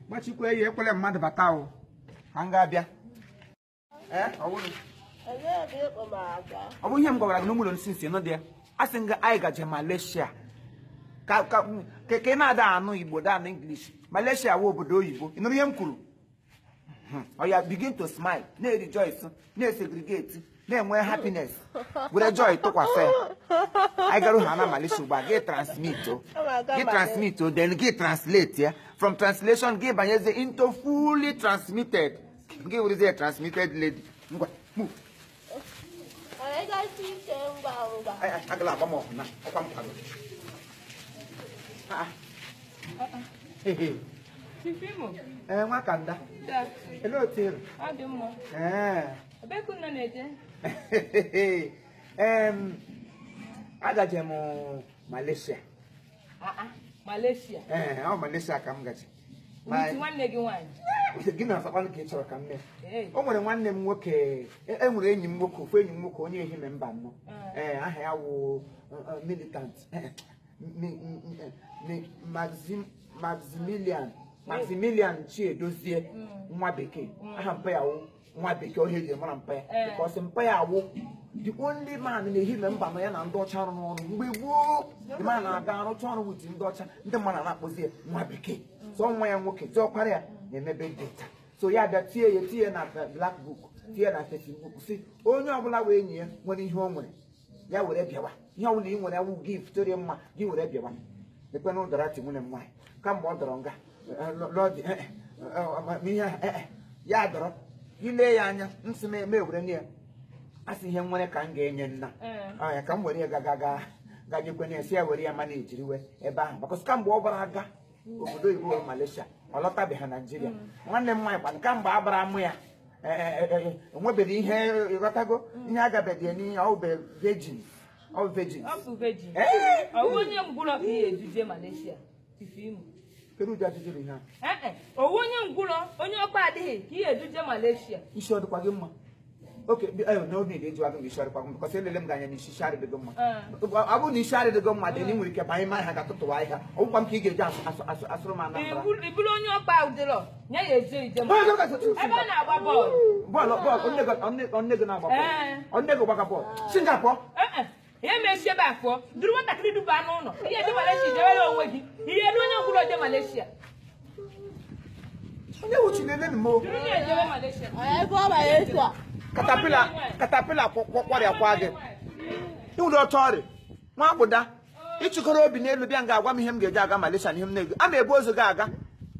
Gbachikwa ya, ekwele mmadụ bata o ka m ga-abịa. Ee, ọ bụrụ Elee ebe ịkpọ m aga? Ọ bụ ihe m gwara gị n'ụlọ nsi nsi nọ dị ya. A sị nga anyị gaje Malaysia ka ị na-ada anụ Igbo da anụ English. Malaysia wụ obodo oyibo. Ị nụrụ ihe m kwuru? Ọ ya, begin to smile, na-rejoice, na-esegregate, na-enwe happiness, were joy tụkwasị ya. Anyị garu ha na Malaysia ugbu a, gị transmit o, gị transmit o, then gị translate ya. From translation gị banyezie into fully transmitted. Gị werezie transmitted lady. Ngwa, move. Anyị gasị ike ngwa ngwa. Ai, ai, agala agba m ọgụ na ọkwa m kwado. Ah, ah. Hehe. Chief Imo. Ee, nwa kanda. Da. Elee otu ị rị? Ọ dị mma. Ee. Ebee ka unu na-eje? Agaje m Malaysia. Ah, ah, Malaysia. Ee, ọ Malaysia ka m gaje. With nwanne gị nwaanyị? Gị na asakwanụ ka ị chọrọ ka m mee? Ee. O nwere nwanne m nwoke, e nwere enyi m nwoke, ofu enyi m nwoke onye Ehime mba nnọọ. Ee, aha ya wụ militant Maximilian Chiedozie, nwa bekee. Aha mpa ya wụ nwa bekee, onye eji mara mpa ya, because mpa ya wụ the only man na-Ehime mba nọ ya na ndị ọcha rụrụ ọrụ mgbe gboo. The man na-aga arụcha ọrụ with ndị ọcha, ndị mmadụ na-akpọzi ya nwa bekee. So nwa ya nwoke jụọkwara ya na-emebe birthday taa, so ya bịa tie ya, tie na black book, tie na Facebook, si onye ọbụla wee enyi ya nwere ihe o nwere ya were bịawa. Ihe ọbụla ị nwere awụ gift dị mma, gị were bịawa. Ekwe na ụdara ti nwunye m nwaanyị kamgbe ọ dọrọ nga lọdị ihe ahụ, ya dọrọ ile ya anya nsị m eme ewere nye ya, asị ihe nwere ka m ga-enye nna ya ka m were ya gaga ga ganyekwe ya, si ya were ya mana ejiriwe ebe ahụ, maka kamgbe ọ gbara aga obodo oyibo Malaysia, ọ lọtabeghị Naijiria. Nwanne m nwaanyị kwanụ kamgbe a gbara mụ ya enwebeghị ihe ịghọtago ihe agabeghị n'ihe. Ọ bụ virgin, ọ bụ virgin. Ọ bụ virgin. Ọ bụ onye ngwụrọ ka ị eduje Malaysia, Chief Imo? Kedu ụdị ajụjụ bụ ihe a? Ee, owu onye ngwụrọ, onye ọkpa adịghị ka ị eduje Malaysia? Isi ọ dịkwa gị mma? Oke n'obi dị ejiwa gị mgbe isi ọdịkwa gị mma, because elele m gị anya na isi arịdịgo mma. Ọ bụrụ na isi arịdịgo mma dị, ị nwere ike banye ma ha ga-atụtụwa ahịa. Ọgwụkwa m ka ị ga-eji asụ asụrụ m Anambra. Iburu onye ọkpa ụdịrọ nye ya eje ije ebe a na-agba bọọlụ. Bọọlụ, bọọlụ, nne gị na-agba bọọlụ, nne gị gbaga bọọlụ si nga pụọ. Ihe mechi ebe a pụọ, duru nwatakịrị duba n'ụlọ. Ihe eje Malaysia, ijewere onwe gị. Ihe elu onye ngwụrọ je Malaysia. Onye wuchilele m. Duru ya ejewe Malaysia. Katapila, katapila kwọrịakwa gị ịwụrụ ọtọ ọrịa nwa agbụda ịchịkọrọ obi n'elu bịa nga agwa m ihe m ga-eji aga Malaysia na ihe m na-ego a ma ebu ozu gị aga.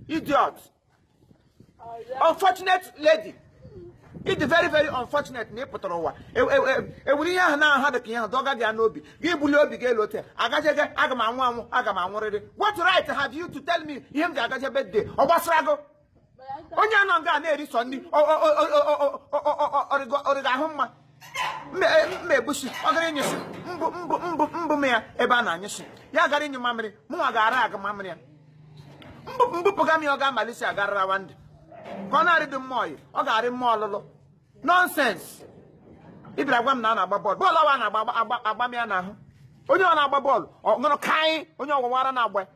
Idiot, unfortunate lady. Ịdị very very unfortunate na ị pụtara ụwa ewere ihe ahụ na aha dị ka ihe ahụ dọga gị ya n'obi gị bulie obi gị elu ote agajege. Aga m anwụ anwụ, aga m anwụrịrị. What right have you to tell me ihe m ga-agaje birthday? Ọ gbasara gị? Onye anọ nga na-eri sọ nri ọrịga ahụ mma mma ebusi ọ gara ịnyụsị mbụ mbụ mbụ mbụ m ya ebe a na-anyụsị ya gara ịnyụ mamịrị, mụnwa ga-ara aga mamịrị ya mbụ mbupụga m ya. Ọ ga Malaysia gararawa ndụ ka ọ na-arị dị mma ọyị, ọ ga-arị mma ọlụlụ. Nonsense. Ị bịara gwa m na a na-agba bọọlụ, bọọlụ ọwa na-agba agba m ya n'ahụ. Onye ọ na-agba bọọlụ ọ ṅụrụ kaị, onye ọgwawara na-agba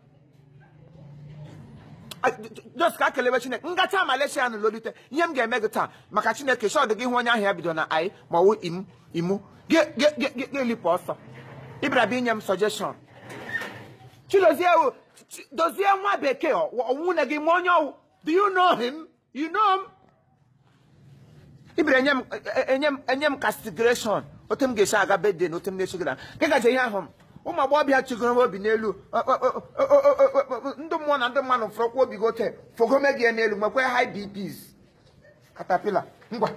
just ka kelebe Chineke ngacha Malaysia na lolite. Ihe m ga-eme gị taa maka Chineke shọdụ gị hụ onye ahụ ya bido na anyị ma ọwụ imu imu ga-elipụ ọsọ. Ị bịara bịa inye m suggestion. Chidozie, dozie nwa bekee ọnwụnne gị ma onye ọwụ. Do you know him? You know him? Ị bịara enye m enye m castigation otu m ga-esi aga birthday na otu m na-esi gara ka gaje ihe ahụ m. Ụmụ agbọghọbịa chịgoro m obi n'elu, ndị mmụọ na ndị mmadụ fọrọkwa obi gị ote fogome gị n'elu, nwekwa high BPs. Katapila, ngwa,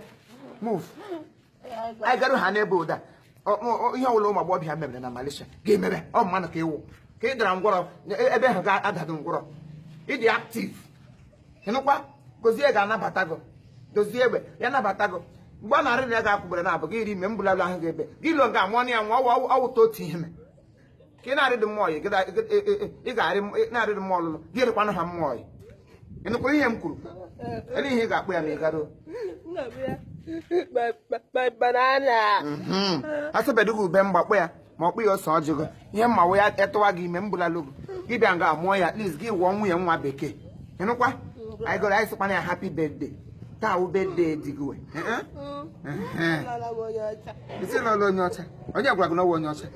move. Anyị garụ ha n'ebe ụda ihe ọbụla ụmụ agbọghọbịa mebere na Malaysia ga-emebe ọ mmadụ ka ịwụ ka ị dara ngwọrọ ebe ahụ ga-adado ngwọrọ. Ịdị active ịnụkwa gozie ga-anabata gị, dozie egbe ya nabata gị mgbe ọ na-arị na ya ga-akwụgbere na abụ gị iri ime mbụlalụ ahụ gị ebe gị lụọ ga amụọ na ya nwa ọwụta otu ihe mee ka ị na-arịdị mmụọ ị ga-arị na-arịdị mmụọ ọlụlụ gị rịkwanụ ha mmụọ ị. Ị nụkwara ihe m kwuru? Ele ihe ị ga-akpụ ya ma ị garuo? Asịbedo gị ube mgbakpọ ya ma ọ kpụ ya ose ọjị gị ihe mma wụ ya etụwa gị ime mbụlalụ gị gị bịa nga amụọ ya at least gị wụọ nwunye nwa bekee. Ịnụkwa? Anyị gụrụ, anyị sịkwana ya happy birthday. Taa wụ birthday di gị we. Lọla m onye ọcha. Isi lọla onye ọcha. Onye gwara gị na ọ wụ onye ọcha?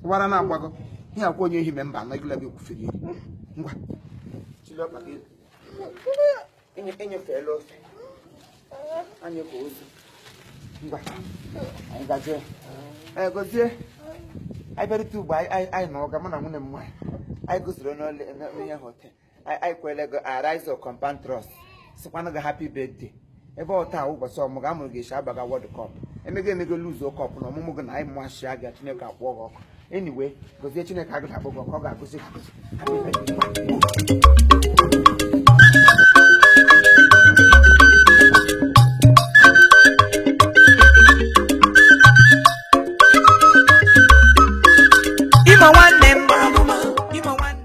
Wara na-agbago ihe akwa onye ehime mba anọ igụla gị kwufere iri. Ngwa, chili ọkpa gị. Enyefeela ofe anyị kwa ozu. Ngwa, anyị gazie. Ee, gozie. Anyị bịarute ugbo anyị, anyị nọ ọga mụ na nwunye m nwaanyị. Anyị gụziri n'ihe hotel. Anyị kwele gị Arise of Compound Trust, sịkwanụ gị happy birthday. Ebe ọ taa ụbọchị ọmụgụ amụrụ gị esi abaga World Cup, emego emego luzuo cup na ọmụmụ gị na anyị mụashia gị. Chineke akpọ gị ọkụ. Anyway, gozie. Chineke agụghị akpọ gị ọkụ, ọ ga-agụzi gị agụzi. Happy birthday.